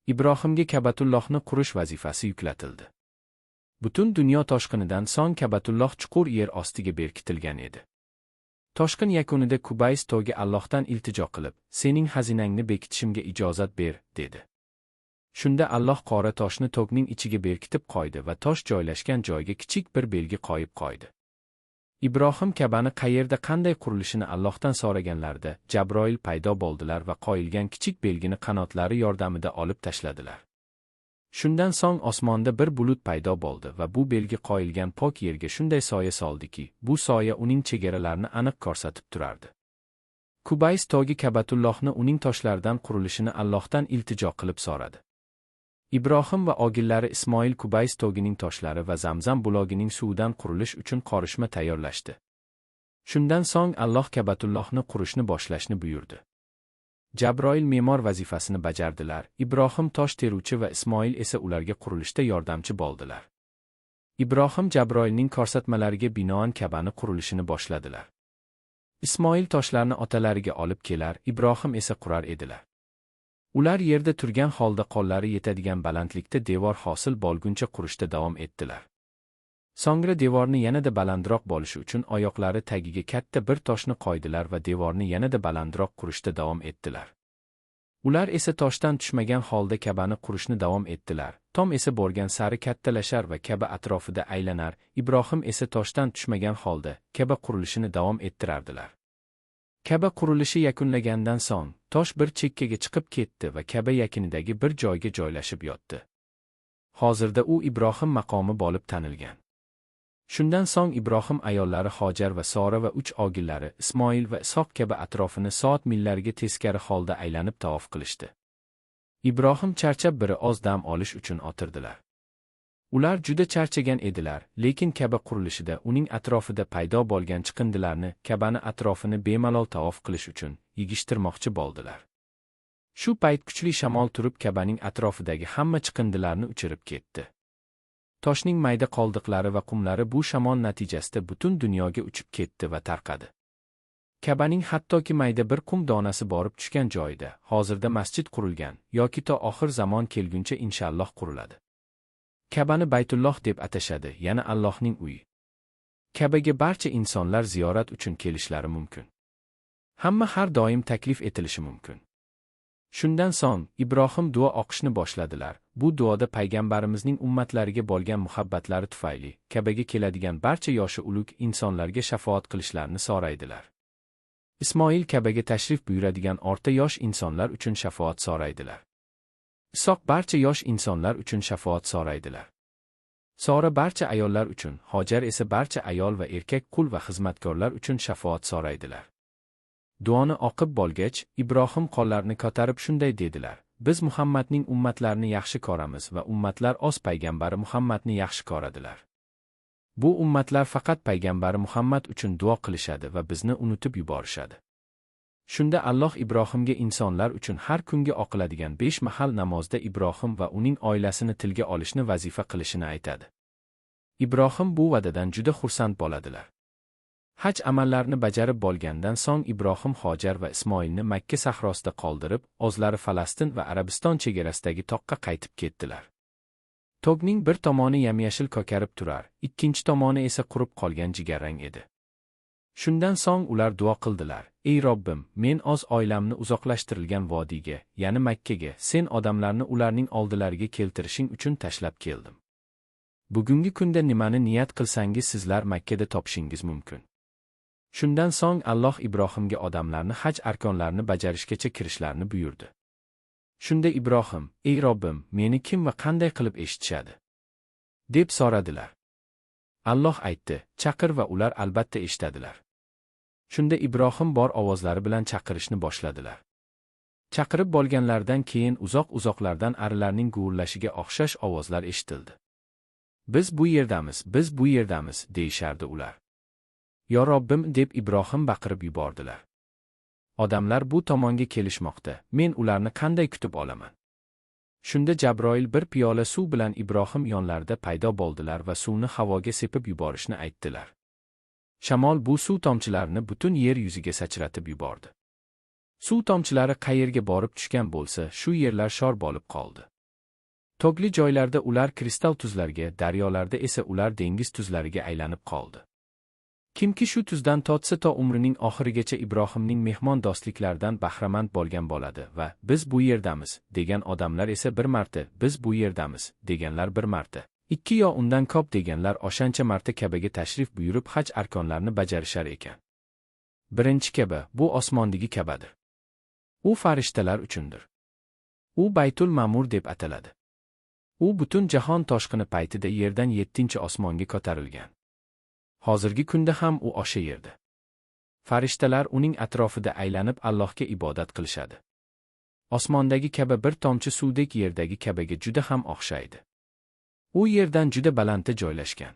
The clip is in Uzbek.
Ibrohimga Kabatullohni qurish vazifasi yuklatildi. Butun dunyo toshqinidan so'ng Kabatulloh chuqur yer ostiga berkitilgan edi. Toshqin yakunida Kubays togi Allohdan iltijo qilib, "Sening xazinangni bekitishimga ijozat ber", dedi. Shunda Alloh qora toshni togning ichiga berkitib qo'ydi va tosh joylashgan joyga kichik bir belgi qo'yib qo'ydi. Ibrohim Kabani qayerda qanday qurilishini Allohdan so'raganlarida Jabroil paydo bo'ldilar va qo'yilgan kichik belgini qanotlari yordamida olib tashladilar. Shundan so'ng osmonda bir bulut paydo bo'ldi va bu belgi qo'yilgan pok yerga shunday soya soldiki, bu soya uning chegaralarini aniq ko'rsatib turardi. Kubays togi Kabatullohni uning toshlaridan qurilishini Allohdan iltijo qilib so'radi. Ibrohim va og'illari Ismoil Kubays togining toshlari va Zamzam bulogining suvidan qurilish uchun qorishma tayyorlashdi. Shundan so'ng Alloh Kabatullohni qurishni boshlashni buyurdi. Jabroil me'mor vazifasini bajardilar, Ibrohim tosh teruvchi va Ismoil esa ularga qurilishda yordamchi bo'ldilar. Ibrohim Jabroilning ko'rsatmalariga binoan Kabani qurilishini boshladilar. Ismoil toshlarni otalariga olib kelar, Ibrohim esa qurar edilar. Ular yerda turgan holda qo'llari yetadigan balandlikda devor hosil bo'lguncha qurishda davom etdilar. So'ngra devorni yanada balandroq bo'lishi uchun oyoqlari tagiga katta bir toshni qo'ydilar va devorni yanada balandroq qurishda davom etdilar. Ular esa toshdan tushmagan holda Kabani qurishni davom etdilar. Tom esa borgan sari kattalashar va Kaba atrofida aylanar, Ibrohim esa toshdan tushmagan holda Kaba qurilishini davom ettirardilar. Kaba qurilishi yakunlagandan so'ng tosh bir chekkaga chiqib ketdi va Kaba yakinidagi bir joyga joylashib yotdi. Hozirda u Ibrohim maqomi bo'lib tanilgan. Shundan so'ng Ibrohim ayollari Hojar va Sora va uch og'illari Ismoil va Ishoq Kaba atrofini soat millariga teskari holda aylanib tavof qilishdi. Ibrohim charchab biri oz dam olish uchun o'tirdilar. Ular juda charchagan edilar, lekin Kaba qurilishida uning atrofida paydo bo'lgan chiqindilarni Kabani atrofini bemalol tavof qilish uchun yig'ishtirmoqchi bo'ldilar. Shu payt kuchli shamol turib Kabaning atrofidagi hamma chiqindilarni uchirib ketdi. Toshning mayda qoldiqlari va qumlari bu shamol natijasida butun dunyoga uchib ketdi va tarqadi. Kabaning hattoki mayda bir qum donasi borib tushgan joyida hozirda masjid qurilgan yoki to oxir zamon kelguncha inshaalloh quriladi. Kabani Baytulloh deb atashadi, yana Allohning uyi. Kabaga barcha insonlar ziyorat uchun kelishlari mumkin. Hamma har doim taklif etilishi mumkin. Shundan so'ng Ibrohim duo o'qishni boshladilar. Bu duoda payg'ambarimizning ummatlariga bo'lgan muhabbatlari tufayli Kabaga keladigan barcha yoshi ulug' insonlarga shafoat qilishlarini so'raydilar. Ismoil Kabaga tashrif buyuradigan o'rta yosh insonlar uchun shafoat so'raydilar. Isoq barcha yosh insonlar uchun shafoat so'raydilar. Sora barcha ayollar uchun, Hojar esa barcha ayol va erkak qul va xizmatkorlar uchun shafoat so'raydilar. Duoni o'qib bo'lgach, Ibrohim qo'llarini ko'tarib shunday dedilar: Biz Muhammadning ummatlarini yaxshi ko'ramiz va ummatlar o'z payg'ambari Muhammadni yaxshi ko'radilar. Bu ummatlar faqat payg'ambari Muhammad uchun duo qilishadi va bizni unutib yuborishadi. Shunda Alloh Ibrohimga insonlar uchun har kungi o'qiladigan 5 mahal namozda Ibrohim va uning oilasini tilga olishni vazifa qilishini aytadi. Ibrohim bu va'dadan juda xursand bo'ladilar. Haj amallarini bajarib bo'lgandan so'ng Ibrohim Hojar va Ismoilni Makka sahrosida qoldirib, o'zlari Falastin va Arabiston chegarasidagi toqqa qaytib ketdilar. Tog'ning bir tomoni yamyashil ko'karib turar, ikkinchi tomoni esa qurib qolgan jigarrang edi. Shundan so'ng ular duo qildilar: Ey Robbim, men o'z oilamni uzoqlashtirilgan vodiyga, ya'ni Makkaga, sen odamlarni ularning oldilariga keltirishing uchun tashlab keldim. Bugungi kunda nimani niyat qilsangiz sizlar Makkada topishingiz mumkin. Shundan so'ng Alloh Ibrohimga odamlarni haj arkonlarini bajarishgacha kirishlarini buyurdi. Shunda Ibrohim: Ey Robbim, meni kim va qanday qilib eshitishadi? Deb so'radilar. Alloh aytdi: Chaqir va ular albatta eshitadilar. Shunda Ibrohim bor ovozlari bilan chaqirishni boshladilar. Chaqirib bo'lganlaridan keyin uzoq-uzoqlardan arilarning guvullashiga o'xshash ovozlar eshitildi. Biz bu yerdamiz, biz bu yerdamiz, deyishardi ular. Yo Robbim, deb Ibrohim baqirib yubordilar. Odamlar bu tomonga kelishmoqda, men ularni qanday kutib olaman? Shunda Jabroil bir piyola suv bilan Ibrohim yonlarida paydo bo'ldilar va suvni havoga sepib yuborishni aytdilar. Shamol bu suv tomchilarini butun yer yuziga sachratib yubordi. Suv tomchilari qayerga borib tushgan bo'lsa, shu yerlar shor bo'lib qoldi. Togli joylarda ular kristal tuzlarga, daryolarda esa ular dengiz tuzlariga aylanib qoldi. Kimki shu tuzdan totsa to umrining oxirigacha Ibrohimning mehmon dostliklaridan bahramand bo'lgan bo'ladi va biz bu yerdamiz degan odamlar esa bir marta, biz bu yerdamiz deganlar bir marta, ikki yo undan ko'p deganlar oshancha marta Kabaga tashrif buyurib haj arkonlarini bajarishar ekan. Birinchi Kaba bu osmondagi Kabadir. U farishtalar uchundir. U Baytul Ma'mur deb ataladi. U butun jahon toshqini paytida yerdan 7-osmonga ko'tarilgan. Hozirgi kunda ham u o'sha yerda. Farishtalar uning atrofida aylanib Allohga ibodat qilishadi. Osmondagi Kaba bir tomchi suvdek yerdagi Kabaga juda ham o'xshaydi. U yerdan juda balandda joylashgan.